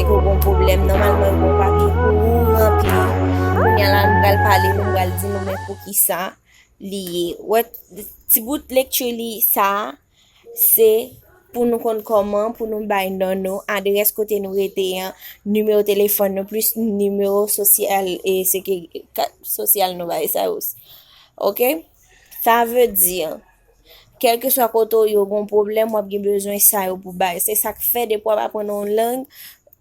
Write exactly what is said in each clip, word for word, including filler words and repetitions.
Ke w gen yon pwoblèm, nòmalman yo gen yon papye pou ou ranpli. Kounye a la, nou pral pale, nou pral di nou men poukisa li ye. Wè, ti bout lekti li sa a, se pou nou konn kòman pou nou bay non nou, adrès kote nou rete an, nimewo telefòn nou, plis nimewo sosyal, e, seki-, ka-, sosyal nou bay sa yo. Oke? Sa vle di, kèlkeswa kote w ye, w gen yon pwoblèm, w ap gen bezwen sa yo pou bay. Se sa k fè, depi w ap aprann yon lang,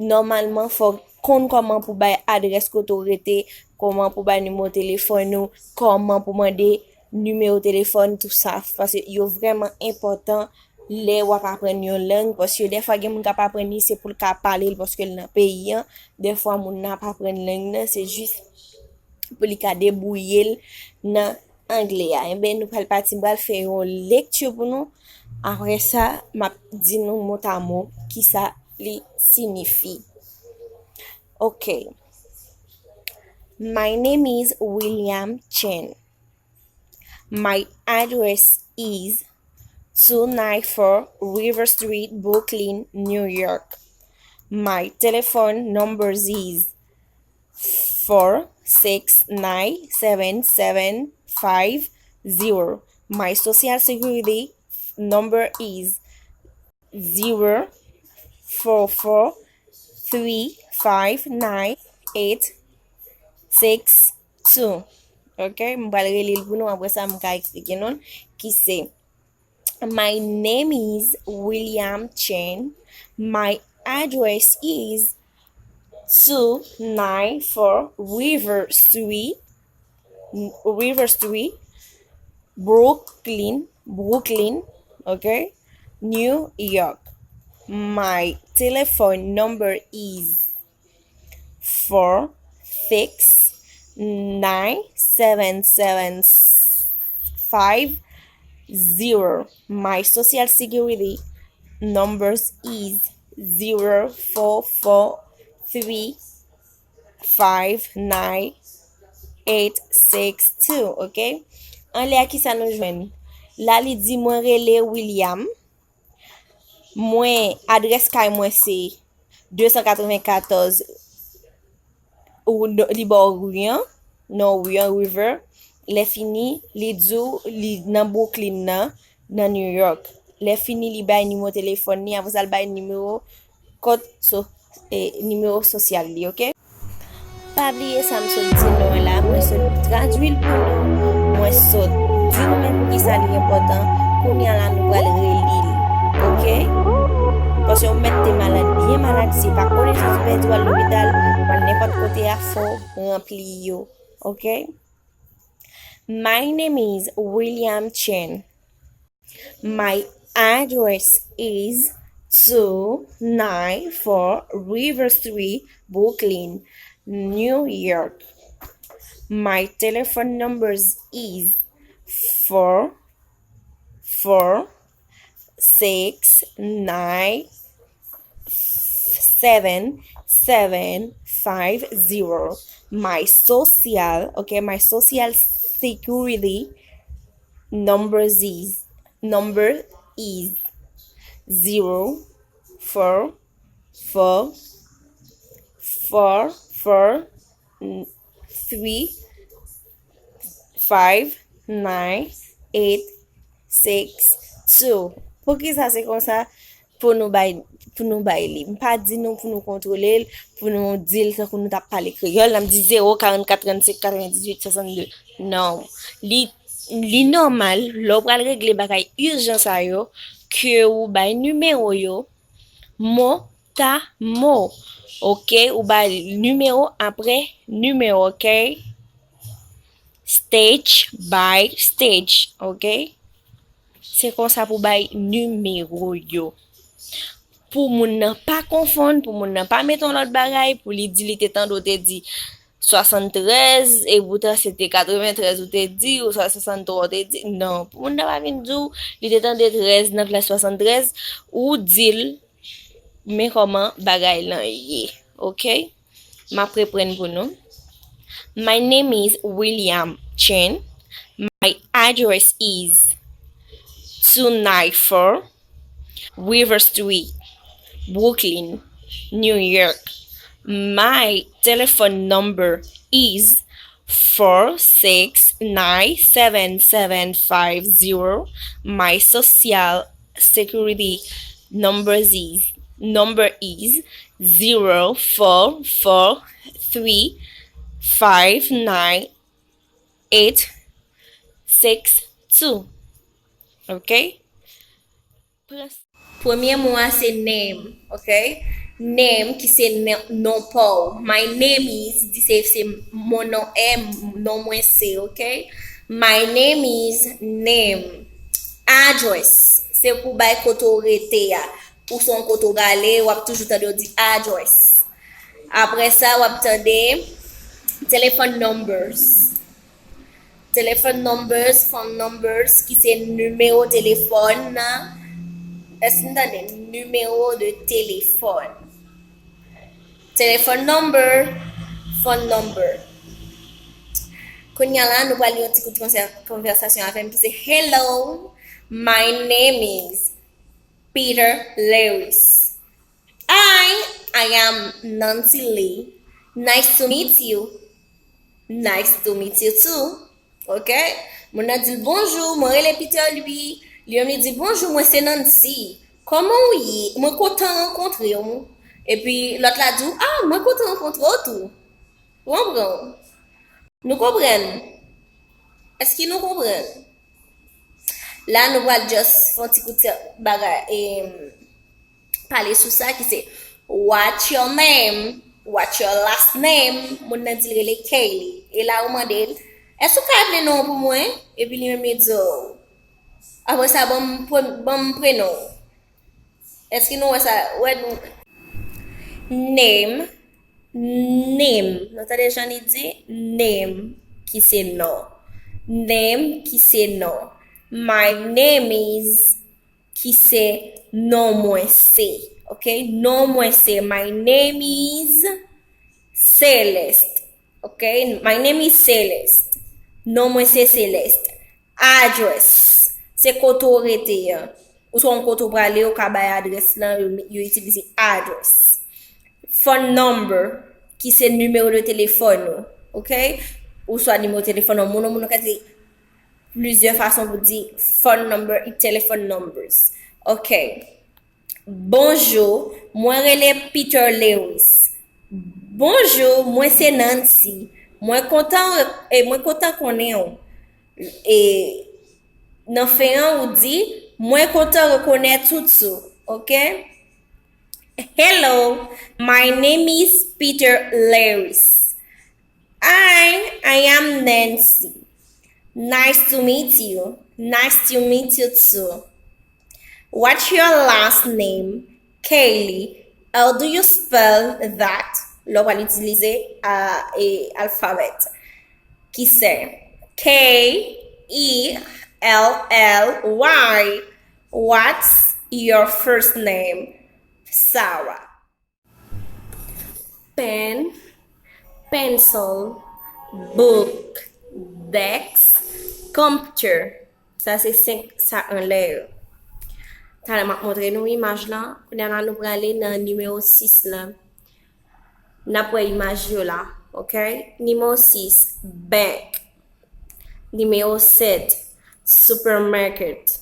nòmalman, fò w konn kòman pou bay adrès kote w rete, kòman pou bay nimewo telefòn ou, kòman pou mande nimewo telefòn, tou sa. Paske yo vrèman enpòtan lè w ap aprann yon lang, paske dèfwa gen moun k ap aprann li, se pou l ka pale l, paske l nan peyi an. Dèfwa moun nan ap aprann lang nan, se jis pou li ka debwouye l nan anglè a. Enben, nou pral pati, m pral fè yon lekti pou nou. Apre sa, m ap di nou motamo kisa li siyifi. Ok. My name is William Chen. My address is two nine four River Street, Brooklyn, New York. My telephone numbers is four six nine seven seven five zero. My social security number is zero four four three five nine eight six two. Ok, m pral reli l pou nou, apre sa m ka eksplike nou ki se. My name is William Chen. My address is two nine four River Street, River Street, Brooklyn, Brooklyn, okay, New York. My telephone number is four six nine seven seven five zero. My social security numbers is zero four four three five nine eight six two, ok? Anlè a kisa nou jwenn? La li di mwen rele William. Mwen, adrès kay mwen se de san katrevenkatòz, ou, li ba w ri an, non ri an, River. Lè fini, li di w li nan Brooklyn nan, nan New York. Lè fini, li bay nimewo telefòn li, apre sa, l bay nimewo kòd so, e, nimewo sosyal li, ok? Pa bliye sa m sot di nou an la, mwen sot tradui l pou nou, mwen sot di nou men poukisa li enpòtan, kounye a la nou pral reli l, ok? Paske ou mèt te malad, byen malad, se pa konesans ou pèdi, w al lopital, w al nenpòt kote a, fò w ranpli yo, ok? My name is William Chen. My address is two nine four River Street, Brooklyn, New York. My telephone numbers is four four six nine seven seven five zero. My social, okay, my social security numbers is, number is zero four four four four three five nine eight six two. Poukisa se konsa? Pou nou bay, pou nou bay li. M pa di nou pou nou kontwole l, pou nou di l tankou nou t ap pale kreyòl, n ap di zewo karannkat trannsenk katrevendizuit swasannde. Non. Li, li nòmal, lè w pral regle bagay ijan sa yo, ke ou bay nimewo yo, mo ta mo. Ok, ou bay nimewo apre nimewo, ok? Stage by stage, ok? Se konsa pou bay nimewo yo. Pou moun nan pa konfonn, pou moun nan pa mete yon lòt bagay, pou li di li te tande w te di swasanntrèz, e poutan se te katreventrèz ou te di, ou swa swasanntwa ou te di. Non, pou moun nan pa vin di w, li te tande trèz nan plas swasanntrèz, ou di l, men kòman bagay lan ye, ok? M ap reprann pou nou. My name is William Chen. My address is two nine four River Street, Brooklyn, New York. My telephone number is four six nine seven seven five zero. My social security number is number is zero four four three five nine eight six two. Ok? Premye mo a se name, ok? Name ki se non pa w. My name is, di se, se mon nom est, non mwen se, ok? My name is name. Address, se pou bay kote w rete a. Ou se yon kote w prale, w ap toujou tande yo di address. Apre sa, w ap tande telephone numbers. Telephone numbers, phone numbers, ki se nimewo telefòn nan. Èske n tande? Nimewo de telefòn. Telephone number, phone number. Kounye a la, nou pral yon ti kout konvèsasyon avè m ki se: Hello, my name is Peter Lewis. Hi, I am Nancy Lee. Nice to meet you. Nice to meet you too. Ok? Moun nan di l bonjou, mwen rele Peter Louis. Li menm li di bonjou, mwen se Nancy. Kòman w ye? Mwen kontan rankontre w. Epi lòt la di w, ah, mwen kontan rankontre w tou. Ou konprann? Nou konprann? Èske nou konprann? La, nou pral just fè yon ti kout bagay, em, pale sou sa ki se: What's your name? What's your last name? Moun nan di l rele Kaylee. E la, ou mande l, èske w ka eple non w pou mwen? Epi li menm li di w, apre sa, ban m pre-, ban m prenon w. Èske nou wè sa? Wè nou. Name, name. Nou tande jan li di? Name, ki se non. Name, ki se non. My name is, ki se non mwen se. Ok? Non mwen se. My name is Celeste. Ok? My name is Celeste. Non mwen se Celeste. Address, se kote w rete an. Ou se yon kote w prale, ou ka bay adrès lan, yo, yo itilize address. Phone number, ki se nimewo de telefòn ou, ok? Oswa nimewo telefòn yon moun, yon moun ou ka di plizyè fason pou di phone number, telephone numbers. Ok. Bonjou, mwen rele Peter Lewis. Bonjou, mwen se Nancy. Mwen kontan, e mwen kontan konnen w. E nan fen an, ou di, mwen kontan rekonèt ou tou, ok? Hello, my name is Peter Lewis. Hi, I am Nancy. Nice to meet you. Nice to meet you too. What's your last name? Kaylee. How do you spell that? Lè w pral itilize a, e, alfabè. Ki se K E L L Y. What's your first name? Sarah. Pen, pencil, book, desk, computer. Sa se senk sa anlè yo. Talè m ap montre nou imaj lan. Kounye a la nou prale nan nimewo sis lan. N ap wè imaj yo la, ok? Nimewo sis, bank. Nimewo sèt, supermarket.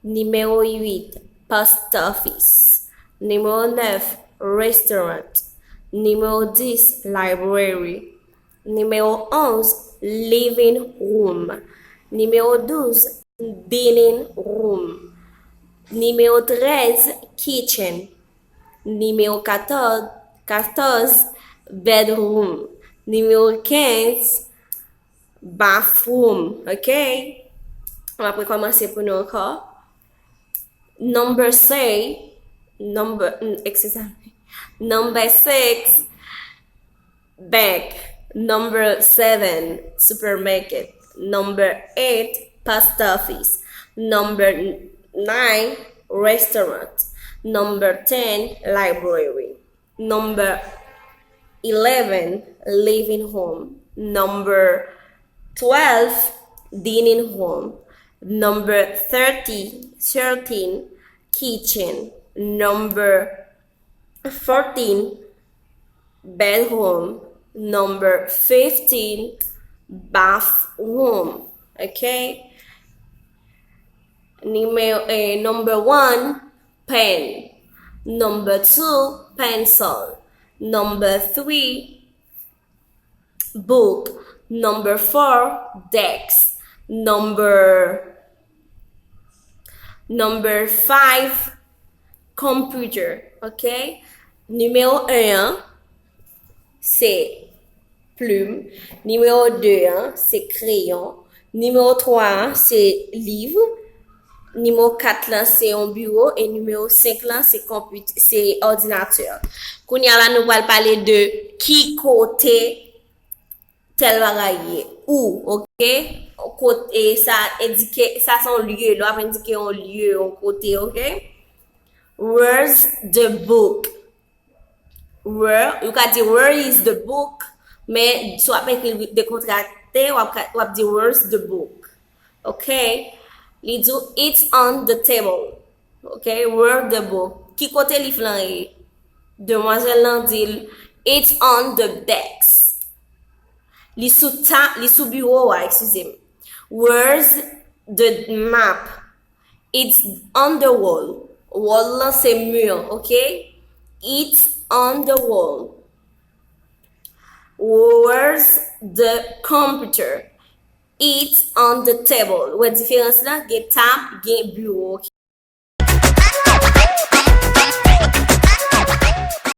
Nimewo uit, post office. Nimewo nèf, restaurant. Nimewo dis, library. Nimewo onz, living room. Nimewo douz, dining room. Nimewo trèz, kitchen. Nimewo katòz, katòz, bedroom. Nimewo kenz, bathroom. Ok? N ap rekòmanse pou nou ankò. Number six, number, mm, excuse me. Number six, bank. Number seven, supermarket. Number eight, post office. Number nine, restaurant. Number ten, library. Number eleven, living home. Number twelve, dining home. Number thirty, thirteen, kitchen. Number fourteen, bedroom. Number fifteen, bathroom. Ok? Number, eh, number one, pen. Number two, pencil. Number three, book. Number four, desk. Number, number five, computer. Ok? Nimewo un an, se plim. Nimewo de an, se kreyon. Nimewo twa an, se liv. Nimewo kat lan, se yon biwo. E nimewo senk lan, se konpit-, se òdinatè. Kounye a la, nou pral pale de ki kote tèl bagay ye. Ou, ok? Kote, sa endike, sa se yon lye. Lè w ap endike yon lye, yon kote, ok? Where's the book? Where, ou ka di, "Where is the book?" Men, si w ap ekri dekontrakte, w ap ka, w ap di, "Where's the book?" Ok? Li di w, "It's on the table." Ok? Where the book? Ki kote liv lan ye? Demwazèl lan di l, "It's on the desk." Li sou ta, li sou biwo a, eskize m. Where's the map? It's on the wall. Wall lan se mur, ok? It's on the wall. Where's the computer? It's on the table. Ou wè diferans la? Gen tab, gen biwo, ok?